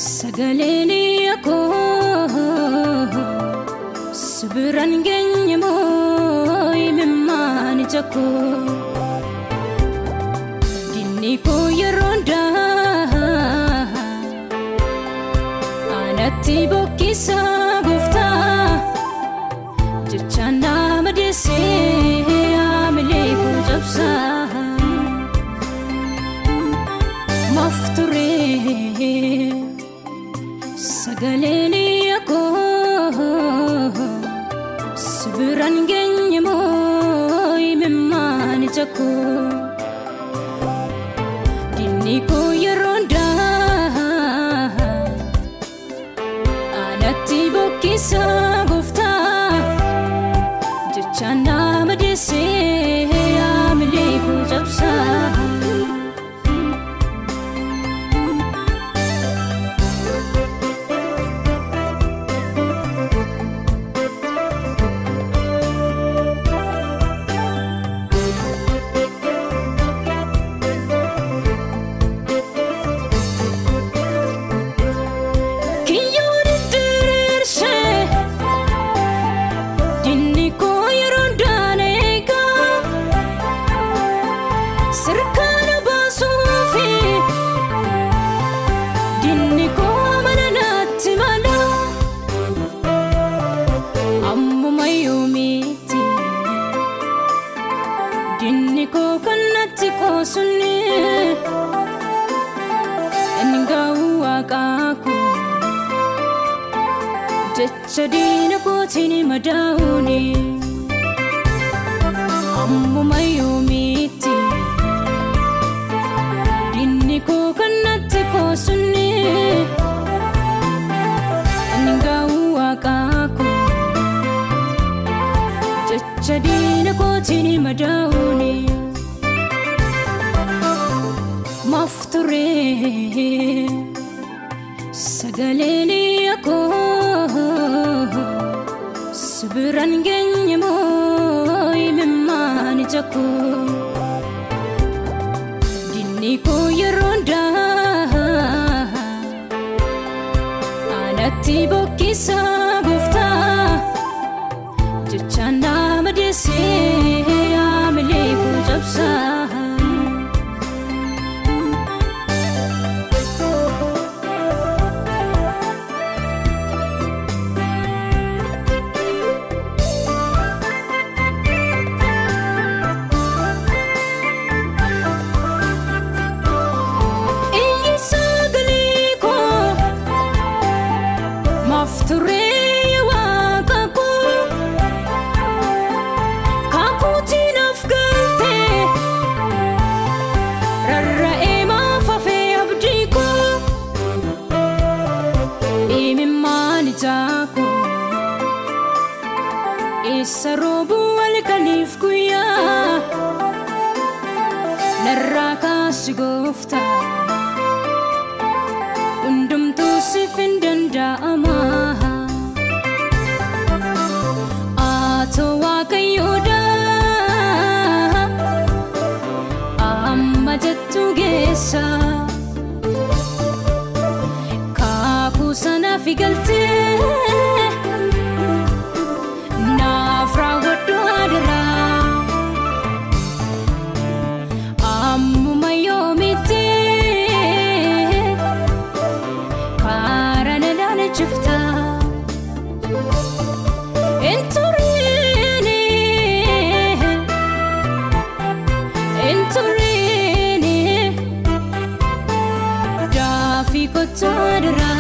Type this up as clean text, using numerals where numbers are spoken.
Sagaleen koo sibiraan geenye moo imimmaan ija koo Dinni koo yeroo hundaa anatti bokkisa gooftaa jecha nama deessee haamilee koo cabsaa maaf turee Sagaleen koo sibiraan geenye moo imimmaan ija koo Dinni koo yeroo hundaa anatti bokkisa gooftaa jecha nama deessee haamilee koo cabsaa. Dinni koo kanatti qoosunni inni gahu waaqaa koo jecha diina kootiin madaa'uuni ammuma yoomiitti Dinni koo kanatti qoosunni inni gahu waaqaa koo jecha diina kootiin madaa'uuni maaf turee sagaleen koo sibiraan geenye moo imimmaan ija koo Dinni koo yeroo hundaa anatti bokkisa gooftaa jecha nama deessee haamilee koo cabsaa. Maaf turee waaqa koo kakuutiin of galtee rarra'ee maaf hafee abdii koo imimmaan ija koo eessa roobuu halkaniif guyyaa narraa kaasi gooftaa hundumtuu siif hin danda'ama. Atoo Waaqayyoodha amma jettu geessa kakuu sanaaf galtee naaf raawwadhu adaraa ammuma yoomitti karaa na laalchifta Inturini, inturini, daafi kottu adaraa.